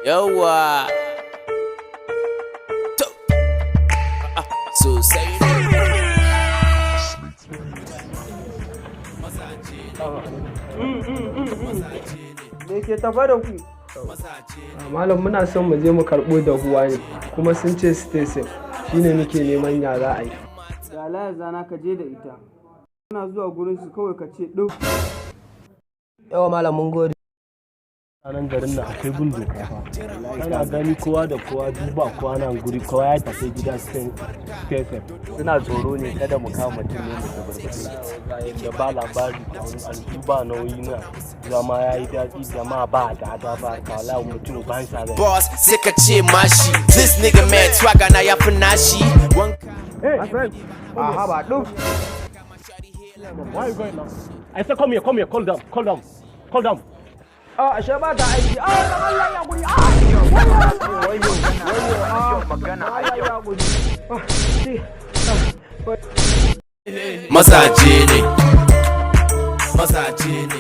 Yawwa. To. Ah, sosai ne. Me ke tafa da ku? Malam, muna son mu je mu karɓo dahuwa ne, kuma sun ce stay safe, shine muke neman ya za a yi. Ga layar zana, ka je da ita. Kana zuwa gurin su kawai ka ce ɗau. Yawa malam, mun gode. A nan garin nan akwai bin doka fa. Kana gani, kowa da kowa duba, kowa nan guri, kowa ya tafi gida stay safe. Suna tsoro ne kada mu kama mutum ne mu tabarbaɗe. Da ba labari a wurin aljihu ba nauyi, na zama ya yi daɗi, jama'a ba da ba ka wala mutum ban sa rai. Boss, sai ka ce mashi. This nigga man swagger na ya fi nashi. Wanka. A haba ɗau. Why you going now? I said come here, come here, calm down, calm down, calm down. A ashe ba ta aiki. A Allah ya guri. A wayo wayo, a magana a ya guri. Mazaje ne. Mazaje ne.